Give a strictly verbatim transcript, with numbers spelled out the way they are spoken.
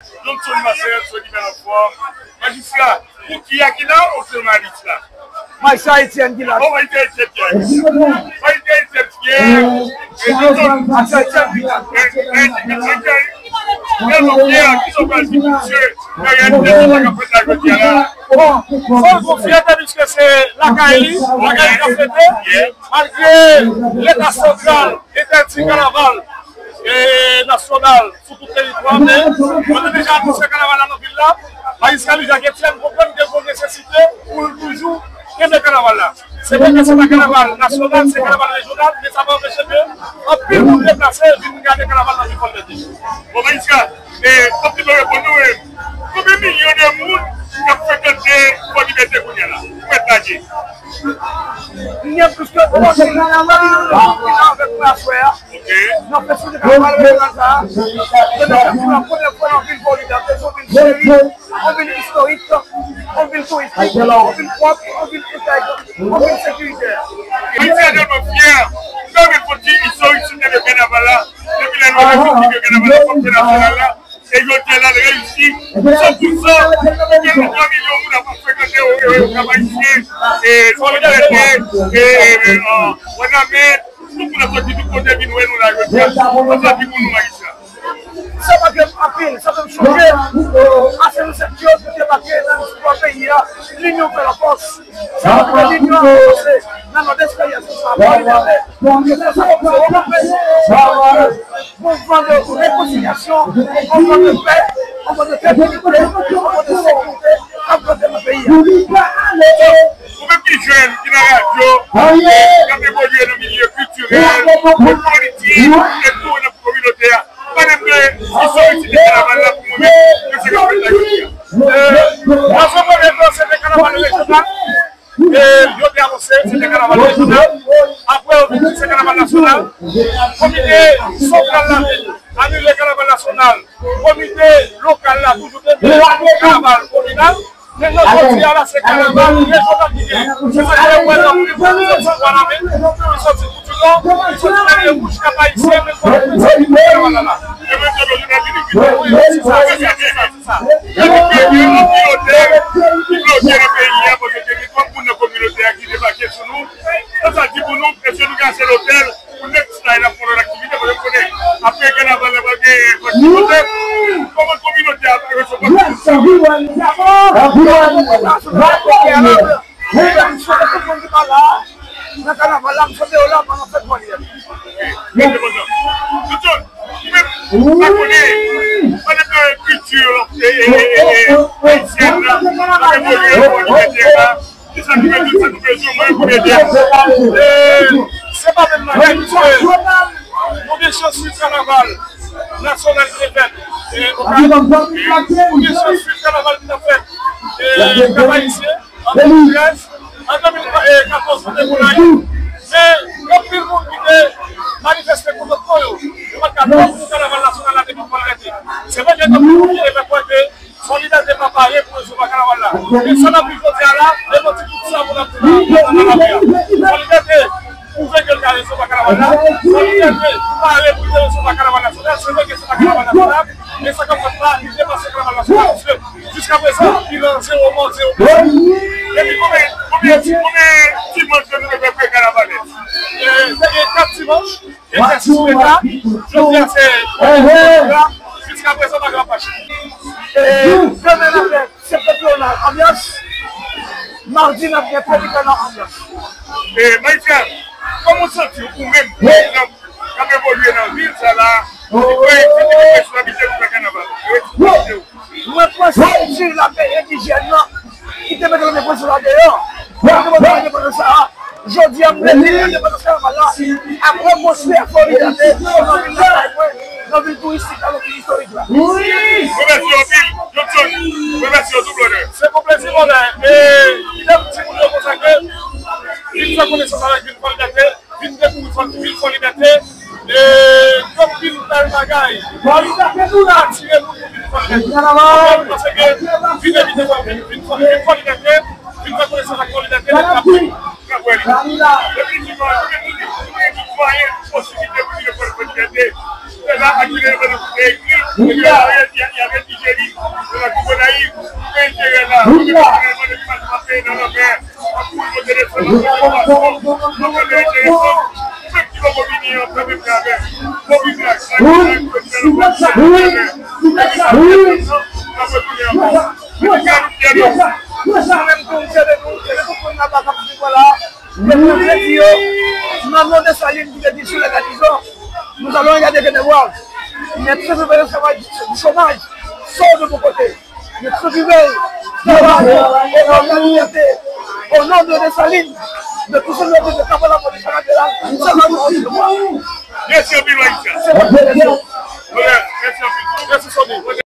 Johnson Marcel, Sony Bèl Anfòm. Majistra, pou ki a ki la, ou se Malis la? Majistra Etienne ki la. Bon, Majistra Etienne ki la. Majistra Etienne ki la. Majistra Etienne ki la. Tèlman fyè, ki sa w pral di pou misye nan reyalite sa k ap fèt la jodi a la? Bon, se yon gwo fyète, piske se lakay li, lakay li k ap fete, malgre Leta santral entèdi kanaval e, nasyonal sou tout teritwa, men yo te deja anonse kanaval la nan vil la. Majistra Louis Jacques Etienne konprann gen gwo nesesite pou l toujou kenbe kanaval la. Se vre ke se pa kanaval nasyonal, se kanaval rejyonal, men sa pa anpeche ke anpil moun deplase vin gade kanaval nan vil Fòlibète. Bon, Majistra, e, kòm ti reponn nou, e, konbyen milyon de moun k ap frekante Fòlibète kounye a la? Ou mèt lage. Gen plis ke twa mil moun ki la avèk nou aswè a. Nan festival de kanaval rejyonal sa a. Se te fè pou la premyè fwa nan vil Fòlibète, se yon vil cheri, yon vil istorik, yon vil touristik, yon vil pwòp, yon vil entèg, yon vil sekiritè. Ayiti a tèlman fyè, nou ta renmen fè yon ti istorik sou tèm de kanaval la, depi lè nou te fè kanaval la, fòk se nasyonal la. E jodi a, l al reyisi san pou san, gen twa milyon moun ap frekante Kap Ayisyen, e Fòlibète, e Wannament, tout moun ap sòti tout kote vin wè nou la jodi a. Sa fè anpil pou nou, Majistra. Sa make m anpil, sa fè m sonje a se nou sèt yo ki te make nan istwa peyi a, linyon fè lapòs. Sa vle di ke linyon avanse nan nòdès peyi a, se sa. Bon, sa, bon, sa, bon, mouvman de rekonsilyasyon, mouvman de pè, mouvman de trankwilite, mouvman de sekirite k ap plante nan peyi a. Ou menm ki jèn, ki nan radyo, k ap evolye nan milye kiltirèl, politik, e tou nan kominote a, pa menm gen istorisite kanaval la pou mwen menm, ke se k ap fèt la jodi a. Nan yon premye tan, se te kanaval rejyonal. E yo te anonse, se te kanaval rejyonal. Apre, yo vin di se kanaval nasyonal. Komite santral la anile kanaval nasyonal. Komite lokal la toujou te vle kanaval kominal. Men nan jodi a la, se kanaval rejyonal ki genyen. Se sa k fè w wè nan pli moun soti Wannament, ki soti Koudinò, ki soti Larivyewouj, Kap Ayisyen, men fò nou fè kanaval la la. E mwen, se Jounal Vini Vini. Wi, se sa, se sa, se sa, se sa. Epi ke gen anpil otèl ki bloke nan peyi a, paske gen twòp moun nan kominote a ki debake sou nou. Sa sa di pou nou, èske nou ka achte lotèl pou next time n ap fè yon lòt aktivite, paske nou konnen apre kanaval la pral gen fèt kominote. Kòman kominote a resevwa tout sa? Nan kanaval la, m sot deyò la, m al nan fèt Fòlibète. Mèsi, Johnson. Johnson, ou menm, ou pa konnen, pale de kilti, e, e, e, e, ayisyèn nan, nan evolye nan Fòlibète la. Ki sa ki vle di, sa ki vle di, mwen, pou ede. E, se pa menm bagay, piske nou gen chans swiv kanaval nasyonal ki te fèt, e, Okap. Nou gen chans swiv kanaval ki t ap fèt, e, Kap Ayisyen. An de mil trèz, an de mil katòz, nou te Gonayiv. Men, gen anpil moun ki te manifeste kont yo. Yo pa t ka tann pou kanaval nasyonal la te vin Fòlibète. Se vre gen anpil moun ki te fè kwè ke Fòlibète pa pare pou resevwa kanaval la. Men sa n ap viv jodi a la, demanti tout sa moun ap di la nan lari a. Fòlibète pwouve ke l ka resevwa kanaval la. Fòlibète pare pou l te resevwa kanaval nasyonal. Se vre ke se pa kanaval nasyonal, men sa k ap fèt la, li depase kanaval nasyonal, piske jiskaprezan, bilan zewo mò, zewo blesi. Epi konbyen, konbyen, konbyen dimanch ke nou te fè premye kanaval? E, te gen kat dimanch, egzèsis leta, jodi a se premye dimanch la, jiskaprezan pa gen mache. E, demen n ap fè Septentrional anbyans, madi n ap gen Pelikan nan anbyans. E, Maïtia, kòman w santi w, ou menm, pa egzanp, k ap evolye nan vil sa la, ki kwè se te gen responsabilite pou fè kanaval? Responsabilite w. Mwen panse se la peyè ki jèn nan ki te mete nan pwofesyon sa deyò. Mwen te mande mande pandan sa a. Jodi a, m vle di endepandans kanaval la ap rekonstwi Fòlibète nan vil lakay mwen, nan vil touristik la, nan vil istorik la. Mwen remèsye w anpil, Johnson. Mwen remèsye w tou, brother. Se pou plezi, brother. E, idèm, di moun yo konsa ke vin fè konesans avèk vil Fòlibète, vin dekouvri Fòl-, vil Fòlibète. E, gen anpil bèl bagay ki atire moun pou vin Fòlibète. Mwen panse ke vin evite Fòlibète, vin, vin Fòlibète, vin fè konesans ak Fòlibète, li ap K P L. Definitivman, nou gen tout, nou gen tout mwayen, posiblite pou nou fè Fòlibète. Se la, ak Ginen Evann te ekri, y a, y a, y a, y a, Wi, wi, wi. Mwen menm tou, m fyè de nou, m fyè de tout moun Naba k ap swiv mwen la. Mwen vle di yo, nan non Desalin ki te di sou lè gadizon, nous allons éradiquer des voies. Notre président du chômage sort de mon côté. Notre président, au nom de la liberté, au nom de Desalin, de tout ce que nous avons fait, la police à la. Mèsi anpil, Maïka. Mèsi anpil. Mèsi, Sonny.